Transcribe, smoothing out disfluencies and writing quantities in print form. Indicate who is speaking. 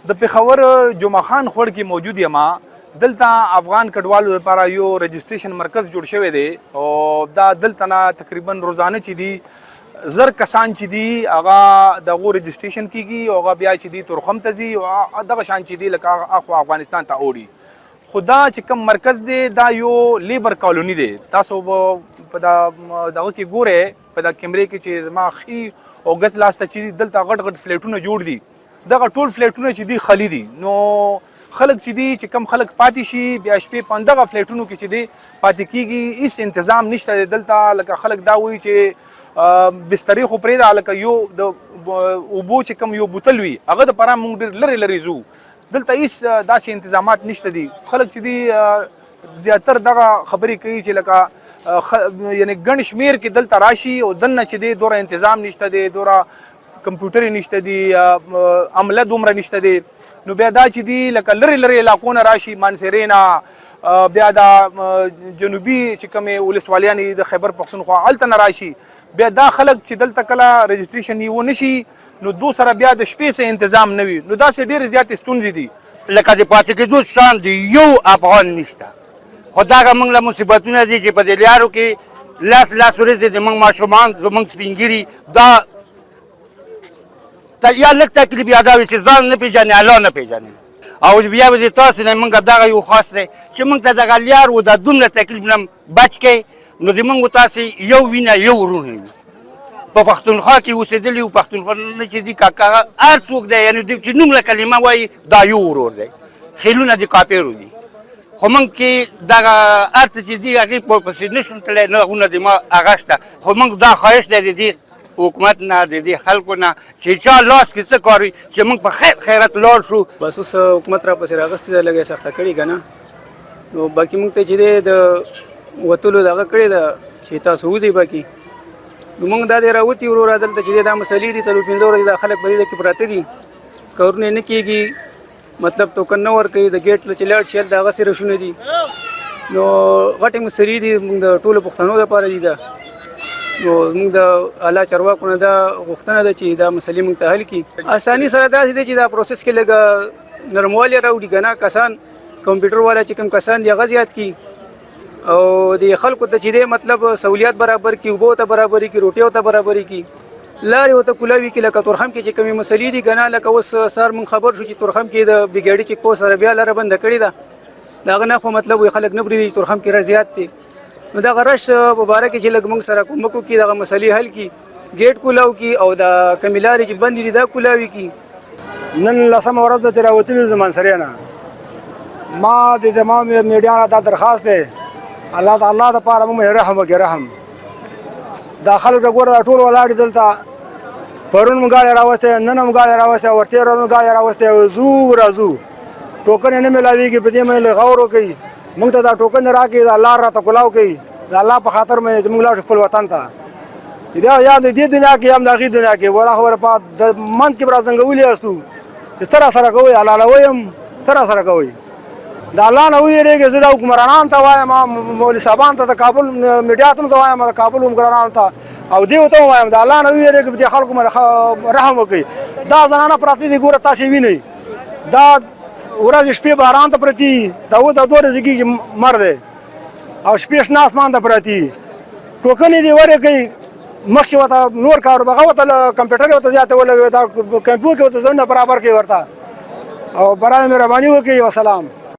Speaker 1: د پېښور جمعه خان خوړ کې موجود یم. دلته افغان کډوالو لپاره یو رجسټریشن مرکز جوړ شوی دی او دا دلته نه تقریبا روزانه چې دي 1000 کسان چې دي هغه د هغو رجسټریشن کیږي او هغه بیا چې دي تورخم ته ځي او دغه شان چې دي لکه اخوا افغانستان ته اوړي. خو دا چې کوم مرکز دی دا یو لیبر کالوني دی. تاسو به په دا دغه کې ګورئ، په دا کیمرې کې چې زما ښي او ګس لاس ته چې دي دلته غټ غټ فلیټونه جوړ دي. دغه ټول فلیټونه چې دي خالي دي، نو خلک چې دي چې کم خلک پاتې شي بیا شپې په همدغه فلیټونو کې چې دي پاتې کیږي. هیڅ انتظام نشته دی دلته. لکه خلک دا وایي چې بسترې خو پرېږده، لکه یو د اوبو چې کوم یو بوتل وي هغه د پاره موږ ډېر لرې لرې ځو. دلته هیڅ داسې انتظامات نشته دي. خلک چې دي زیاتر دغه خبرې کوي چې لکه یعنی ګڼ شمیر کې دلته راشي او دننه چې دی دوره انتظام نشته دی، دوره کمپیوټر نشته دی، عمله دومره نشته دی. نو بیا دا چې دی لکه لرې لرې علاقو نه راشي، مانسیرې نه، بیا دا جنوبي چې کومې ولسوالیانې دي د خیبر پښتونخوا هلته نه راشي. بیا دا خلک چې دلته کله رجسټریشن یې ونه شي نو دو سره بیا د شپې څه انتظام نه وي. نو داسې ډېرې زیاتې ستونزې دي.
Speaker 2: لکه د پاتې کېدو شان د یو افغان نشته، خو دغه موږ له مصیبتونه دي چې په دې لیارو کې لس لس ورځې د موږ ماشومان، زموږ سپینږیري دا یا لږ تکلیف یا دا وي چې ځان نه پېژني، الله نه پېژني. او بیا به د تاسو نه موږ دغه یو خواست دی چې موږ ته دغه لیار و دا دومره تکلیف نه بچ کړئ. نو د موږ تاسو یو وینه یو ورونه یو، په پښتونخوا کې اوسېدلي یو. پښتونخوا نه چې دي کاکا هر څوک دی، یعنې چې نوم له کلمه وایي دا یو ورور دی. خیلونه د کاپیرو دي، خو موږ کې دغه هر څه چې دي هغې پسې نه شو تللی، نه غونه د ما هغه شته. خو موږ دا خواهش دی د دې حکومت نه، د دې خلکو نه چې چا لاس کې څه کار وي چې موږ په خیر خیرت لاړ شو.
Speaker 3: بس اوس حکومت را پسې راغستې ده، لږه یې سخته کړې که نه. نو باقي موږ ته چې دی د وتلو دغه کړې ده چې تاسو وځئ. باقي نو موږ دا دی راوتي وروره. دلته چې دی دا مسلې دي، 4 پنځه ورځې دا خلک په دې کې پراته دي، کارونه نه کېږي، مطلب ټوکن نه ورکوي. د ګیټ له چې لاړ شي هلته هغسې رشونه دي. نو غټې مسلې دي، موږ د ټولو پښتنو لپاره دي دا. نو موږ د اعلی چارواکو نه دا غوښتنه ده چې دا مسلې موږ ته حل کړي اساني سره. داسې دی چې دا پروسس کې لږ نرموالی راوړي که نه، کسان کمپیوټر والا چې کوم کسان دي هغه زیات کړي او د خلکو ته چې دی مطلب سهولیات برابر کړي، اوبو ته برابرې کړي، روټیو ته برابرې کړي، لارې ورته کولاوي کړي. لکه تورخم کې چې کومې مسلې دي که نه، لکه اوس سهار موږ خبر شو چې تورخم کې د بګاډي چیک پوسټ سره بیا لاره بنده کړې ده. د هغه نه خو مطلب وایي خلک نه پرېږدي چې تورخم کې رش زیات دی. نو دغه رش په باره کې چې لږ موږ سره کومک وکړي، دغه مسلې حل کړي، ګیټ کولاو کړي او دا کومې لارې چې بندې دي دا کولاوي کړي.
Speaker 4: نن لسمه ورځ ده چې راوتلي یو منصرې نه. ما د تمام میډیا نه دا درخواست دی، الله د الله دپاره موږ رحم وکړي، رحم. دا خلک د ګوره دا ټول ولاړ دي دلته. پرون مو ګاډی راوستی، نن هم ګاډی راوستی، ورتېر ورځ مو ګاډی راوستی. ځو راځو، ټوکن یې نه میلاویږي. په دې باندې لږ غور وکړئ، موږ ته دا ټوکن راکړي، دا لار راته کولاو کړي. د الله په خاطر مې چې موږ لاړ شو خپل وطن ته، دا یا د دې دنیا کې هم د هغې دنیا کې ولا خبره په د منځ کې به راځنګولي یاستو چې څه را سره کوئ، حلالوئ هم څه را سره کوئ. د الله نه وویرېږئ. زه د حکمرانانو ته وایم، مولوي صاحبانو ته، د کابل میډیا ته هم وایم، د کابل حکمرانانو ته او دیو ته وایم، د الله نه وویرېږئ، په دې خلکو باندې رحم وکړئ. دا زنانه پراته دي، ګوره تاسې وینئ، دا ورځې شپې باران ته پرتې، دا و دا دوه ورځې کېږي مر دی او شپې شنه اسمان ته پرتې. ټوکنې دې ورې کوي، مخکې ورته نور کار هغه ورته کمپیوټر ورته زیاته ولګوي، دا کمپیوټر کې ورته ځانونه برابر کوي ورته او برای مهرباني وکړي. وسلام.